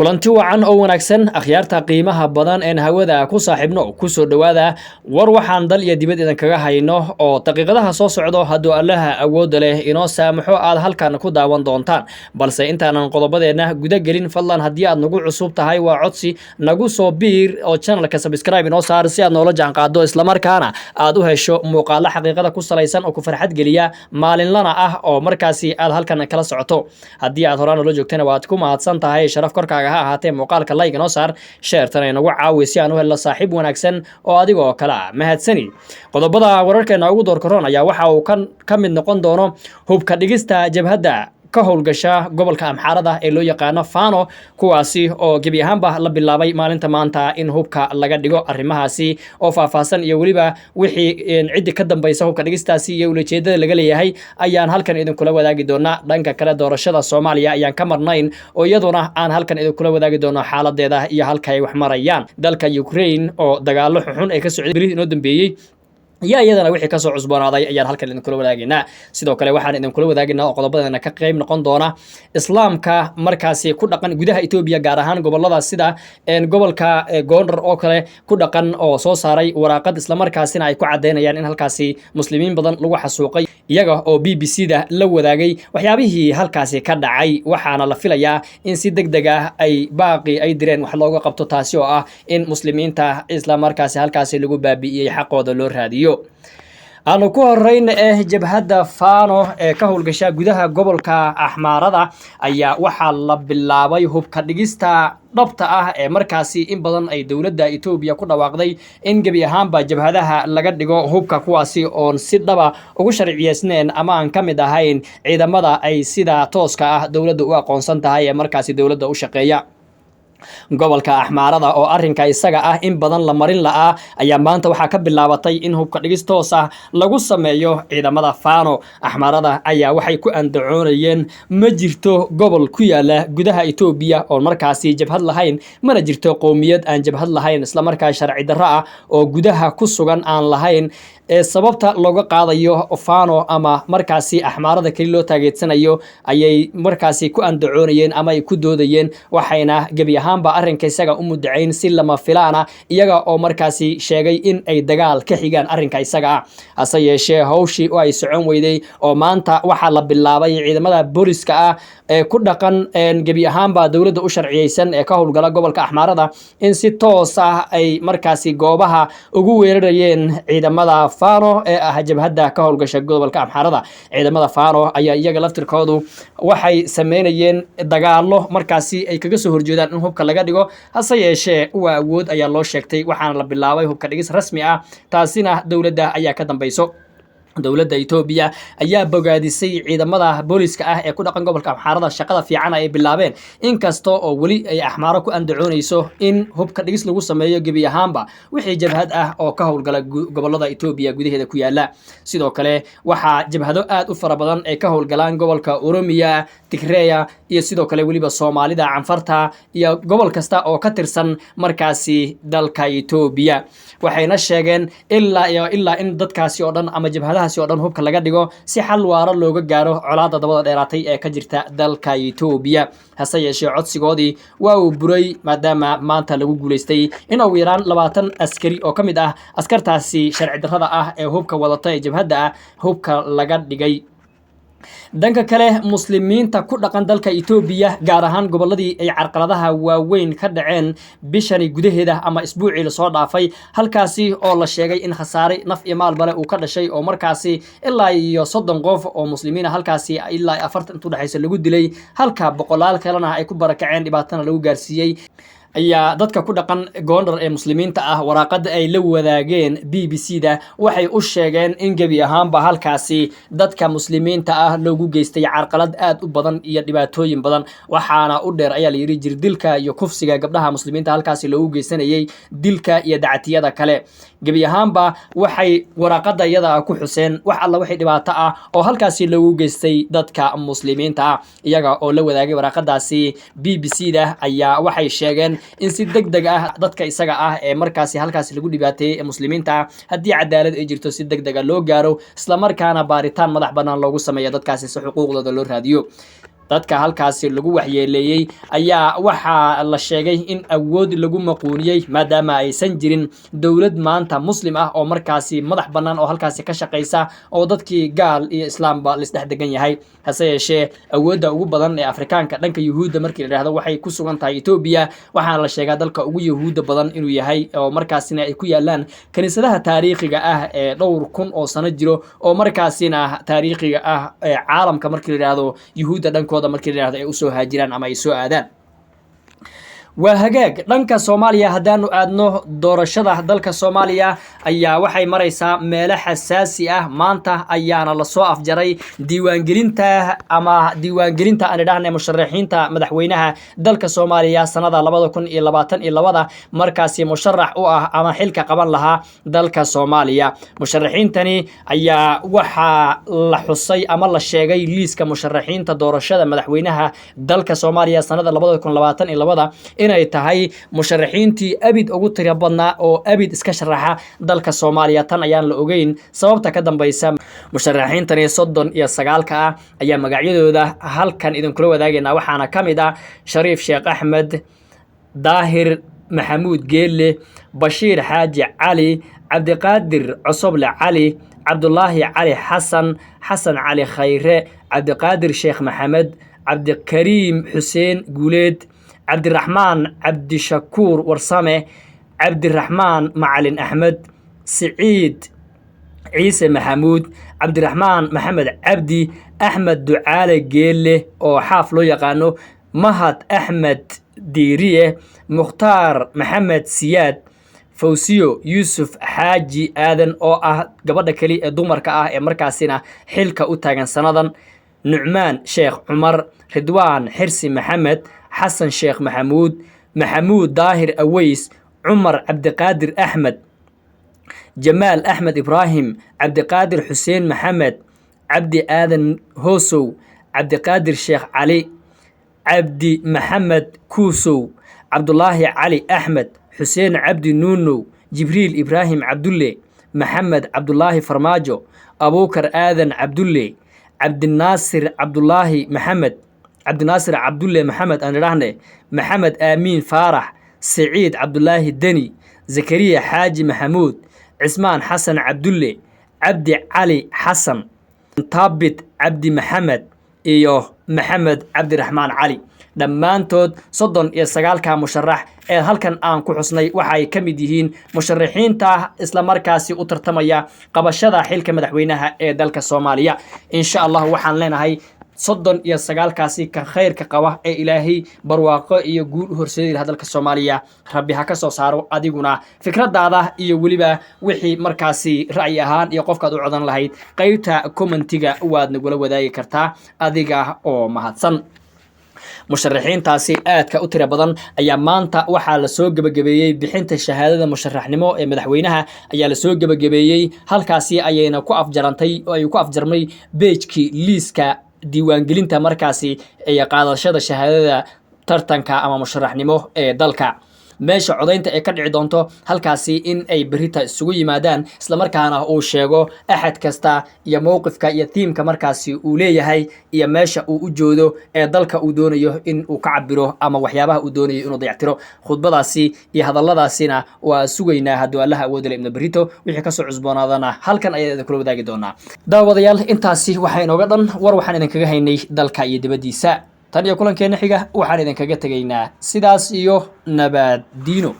Kulanti wacan oo wanaagsan, akhyaarta qiimaha badan een hawada ku saaxiibno, kusoo dhowaada war waxaan dal iyo dibad idinkaga hayno oo daqiiqadaha soo socdo, hadduu Allaha awoodda leh inoo saamaxo, aad halkan ku daawan doontaan. Balse intaanan qodobadeenna guda gelin, fadlan haddii aad nagu cusub tahay, waa codsi, nagu soo biir oo channelka subscribe inoo saar si aad noola jaanqaado, islamarkaana aad u hesho muuqaalo xaqiiqada ku salaysan oo ku farxad geliya, maalinlana ah, oo markaasi aad halkan kala socoto. Haddii aad horaan noola joogtana, waad ku mahadsan tahay, sharaf korkaaga ha ahaatee. Muuqaalka like inoo saar, share-tana inagu caawi si aan u helno saaxiib wanaagsan oo adigoo kale ah. Mahadsani. Qodobada wararkeena ugu doorkaroon ayaa waxa uu ka mid noqon doono hubka dhigista jabhadda ka howlgasha gobolka Amxaarada ee loo yaqaano Fano, kuwaasi oo gebi ahaanba la bilaabay maalinta maanta in hubka laga dhigo. Arrimahaasi oo faahfaahsan iyo weliba wixii ciddii ka dambaysa hubka dhigistaasi iyo ulajeedada laga leeyahay ayaan halkan idinkula wadaagi doonaa. Dhanka kale, doorashada Soomaaliya ayaan ka marnayn oo iyaduna aan halkan idinkula wadaagi doono xaaladeeda iyo halka ay wax marayaan. Dalka Ukraine oo dagaalo xunxun ay ka socday bilihii inoo dambeeyey iyo iyadana wixii kasoo cusboonaaday ayaan halkan idinkula wadaagaynaa. Sidoo kale waxaan idinkula wadaagaynaa oo qodobadeena ka qayb noqon doona Islaamka markaasi ku dhaqan gudaha Etoobiya, gaar ahaan gobolada sida gobolka Gondar oo kale ku dhaqan, oo soo saaray waraaqad, islamarkaasina ay ku caddaynayaan in halkaasi Muslimiin badan lagu xasuuqay, iyaga oo BBC da la wadaagay waxyaabihii halkaasi ka dhacay. Waxaana la filayaa in si deg deg ah ay baaqi ay direen wax looga qabto, taasi oo ah in Muslimiinta islamarkaasi halkaasi lagu baabi'iyey xaqooda loo raadiyo. Aanu ku horeyna jabhadda Fano ee ka howlgasha gudaha gobolka Axmaarada ayaa waxaa la bilaabay hubka dhigista dhabta ah ee markaasi in badan ay dowladda Etoobiya ku dhawaaqday in gebi ahaanba jabhadaha laga dhigo hubka, kuwaasi oon si dhaba ugu sharciyeysneen ama aan ka mid ahayn ciidamada ay sida tooska ah dowladda u aqoonsan tahay ee markaasi dowladda u shaqeeya. Gobolka Axmaarada oo arrinka isaga ah in badan la marin la'aa ayaa maanta waxaa ka bilaabatay in hubka dhigis toos ah lagu sameeyo ciidamada Fano. Axmaarada ayaa waxay ku andacoonayeen ma jirto gobol ku yaala gudaha Etoobiya oon markaasi jabhad lahayn, mana jirto qowmiyad aan jabhad lahayn, islamarkaa sharci darro ah oo gudaha ku sugan aan lahayn, ee sababta looga qaadayo Fano ama markaasi Axmaarada keli loo taageedsanayo ayay markaasi ku andacoonayeen ama ay ku doodayeen. Waxayna gebi ahaanba arrinka isaga u mudacayn si lama filaana, iyaga oo markaasi sheegay in ay dagaal ka xigaan arrinka isaga ah. Hase yeeshee, hawshii oo ay socon weyday oo maanta waxaa la bilaabay ciidamada booliska ah ee ku dhaqan gebi ahaanba dowladda u sharciyeysan ee ka howlgala gobolka Axmaarada in si toos ah ay markaasi goobaha ugu weerarayeen ciidamada Fano ee ah jabhadda ka howlgasha gobolka Amxaarada. Ciidamada Fano ayaa iyaga laftirkoodu waxay sameynayeen dagaalo markaasi ay kaga soo horjeedaan in hubka laga dhigo. Hase yeeshee, waa awood ayaa loo sheegtay, waxaana la bilaabay hubka dhigis rasmi ah, taasina dowladda ayaa ka dambayso. Dowladda Etoobiya ayaa bogaadisay ciidamada booliska ah ee ku dhaqan gobolka Amxaarada shaqada fiican ay bilaabeen, inkasta oo weli ay Axmaaro ku andacoonayso in hubka dhigis lagu sameeyo gebi ahaanba wixii jabhad ah oo ka howlgala gobolada Etoobiya gudaheeda ku yaala. Sidoo kale waxaa jabhado aad u fara badan ay ka howlgalaan gobolka Oromiya, Tigreya iyo sidoo kale weliba Soomaalida, Canfarta iyo gobol kasta oo ka tirsan markaasi dalka Etoobiya. Waxayna sheegeen ilaa iyo ilaa in dadkaasi oo dhan ama jabhadahaasi oo dhan hubka laga dhigo si xal waara looga gaaro colaadda dabada dheeraatay ee ka jirta dalka Etoobiya. Hase yeeshee, codsigoodii waa uu buray, maadaama maanta lagu guulaystay in ugu yaraan 20 askari oo ka mid ah askartaasi sharci darrada ah ee hubka wadata ee jabhadda ah hubka laga dhigay. Dhanka kale, Muslimiinta ku dhaqan dalka Etoobiya, gaar ahaan gobolladii ay carqaladaha waaweyn ka dhaceen bishani gudaheeda ama isbuucii lasoo dhaafay, halkaasi oo la sheegay in khasaare naf iyo maalbale uu ka dhashay, oo markaasi ilaa iyo 30 qof oo Muslimiina halkaasi ilaa 40 intu dhexaysa lagu dilay, halka boqolaal kalena ay ku barakaceen, dhibaatana lagu gaarsiiyey, ayaa dadka ku dhaqan Gondar ee Muslimiinta ah waraaqada ay la wadaageen BBC da waxay u sheegeen in gebi ahaanba halkaasi dadka Muslimiinta ah loogu geystay carqalad aad u badan iyo dhibaatooyin badan. Waxaana u dheer, ayaa layidhi, jirdilka iyo kufsiga gabdhaha Muslimiinta halkaasi loogu geysanayay, dilka iyo dacatiyada kale. Gebi ahaanba waxay waraaqada iyada ku xuseen wax alla wixii dhibaato ah oo halkaasi loogu geystay dadka Muslimiinta ah. Iyaga oo la wadaagay waraaqadaasi BBC da ayaa waxay sheegeen in si deg deg ah dadka isaga ah ee markaasi halkaasi lagu dhibaateeyey ee Muslimiinta ah, haddii cadaalad ay jirto, si deg dega loo gaaro, islamarkaana baaritaan madax bannaan loogu sameeyo dadkaasi si xuquuqdooda loo raadiyo. Dadka halkaasi lagu waxyeeleeyey ayaa waxaa la sheegay in awood lagu maquuniyey, maadaama aysan jirin dowlad maanta Muslim ah oo markaasi madax bannaan oo halkaasi ka shaqaysa, oo dadkii gaal iyo Islaamba laisdhex degan yahay. Hase yeeshee, awoodda ugu badan ee Afrikaanka dhanka Yuhuudda markii la yidhaahdo waxay ku sugan tahay Etoobiya. Waxaana la sheegaa dalka ugu Yuhuudda badan inuu yahay, oo markaasina ay ku yaalaan kiniisadaha taariikhiga ah ee dhowr kun oo sano jiro, oo markaasina taariikhiga ah ee caalamka markii la yidhaahdo, Yuhuudda dhankooda markii la yidhahdo ay usoo haajiraan ama ay soo aadaan. Waa hagaag. Dhanka Soomaaliya haddaanu aadno, doorashada dalka Soomaaliya ayaa waxay maraysaa meelo xasaasi ah. Maanta ayaana lasoo afjaray diiwaangelinta, ama diiwaangelinta aan idhaahne, musharaxiinta madaxweynaha dalka Soomaaliya sanada 2022 markaasi musharax u ah ama xilka qaban lahaa dalka Soomaaliya. Musharaxiintani ayaa waxaa la xusay ama la sheegay liiska musharaxiinta doorashada madaxweynaha dalka Soomaaliya sanada 2022 inay tahay musharaxiintii abid ugu tiro badnaa oo abid iska sharaxa dalka Soomaaliya. Tan ayaan la ogeyn sababta ka dambaysa. Musharaxiintani 39-ka ah ayaa magacyadooda halkan idinkula wadaagaynaa. Waxaana ka mid ah Shariif Sheekh Axmed, Daahir Maxamuud Geelle, Bashiir Xaaji Cali, Cabdiqaadir Cosoble Cali, Cabdulaahi Cali Xasan, Xasan Cali Khayre, Cabdiqaadir Sheekh Maxamed, Cabdikariim Xuseen Guuleed, Cabdiraxmaan Cabdishakuur Warsame, Cabdiraxmaan Macalin Axmed, Siciid Ciise Maxamuud, Cabdiraxmaan Maxamed Cabdi, Axmed Ducaale Geelle oo Xaaf loo yaqaano, Mahad Axmed Diiriye, Mukhtaar Maxamed Siyaad, Fawsiyo Yuusuf Xaaji Aadan oo ah gabadha keli ee dumarka ah ee markaasina xilka u taagan sanadan, Nucmaan Sheekh Cumar, Ridwaan Xirsi Maxamed, Xasan Sheekh Maxamuud, Maxamuud Daahir Aweys, Cumar Cabdiqaadir Axmed, Jamaal Axmed Ibraahim, Cabdiqaadir Xuseen Maxamed, Cabdi Aadan Hoosow, Cabdiqaadir Sheekh Cali, Cabdi Maxamed Kuusow, Cabdulaahi Cali Axmed, Xuseen Cabdi Nuunow, Jibriil Ibraahim Cabdulle, Maxamed Cabdulaahi Farmaajo, Abuukar Aadan Cabdulle, Cabdinaasir Cabdulaahi Maxamed, Cabdinaasir Cabdulle Maxamed aan idhaahne, Maxamed Aamiin Faarax, Siciid Cabdulaahi Deni, Zakariya Xaaji Maxamuud, Cismaan Xasan Cabdulle, Cabdi Cali Xasan, Taabit Cabdi Maxamed iyo Maxamed Cabdiraxmaan Cali. Dhammaantood 39-ka musharax ee halkan aan ku xusnay waxay ka mid yihiin musharaxiinta islamarkaasi u tartamaya qabashada xilka madaxweynaha ee dalka Soomaaliya. Insha Allah waxaan leenahay 39-kaasi ka khayrka qaba ee Ilaahay barwaaqo iyo guul u horseedi laha dalka Soomaaliya Rabbi ha ka soo saaro. Adiguna fikradaada iyo weliba wixii markaasi ra'yi ahaan iyo qofkaad u codan lahayd qaybta commentiga waad nagula wadaagi kartaa, adiga oo mahadsan. Musharaxiintaasi aadka u tira badan ayaa maanta waxaa lasoo gebagabeeyey bixinta shahaadada musharaxnimo ee madaxweynaha ayaa lasoo gebagabeeyey. Halkaasi ayayna ku afjarantay oo ay ku afjarmay beejkii liiska diiwaangelinta markaasi ee qaadashada shahaadada tartanka ama musharaxnimo ee dalka. Meesha codaynta ay ka dhici doonto halkaasi in ay berita isugu yimaadaan, islamarkaana uu sheego axad kasta iyo mowqifka iyo tiimka markaasi uu leeyahay iyo meesha uu u joodo ee dalka uu doonayo in uu ka cabiro ama waxyaabaha uu doonayo inuu dayactiro. Khudbadaasi iyo hadalladaasina waa sugaynaa hadduu Allaha awoodale ibna. Berito wixii kasoo cusboonaadana halkan ayaan idinkula wadaagi doonaa. Daawadayaal, intaasi waxaa inooga dhan war waxaan idinkaga haynay dalka iyo dibaddiisa. Tan iyo kulankeena xiga waxaan idinkaga tegaynaa sidaas iyo nabaddiino.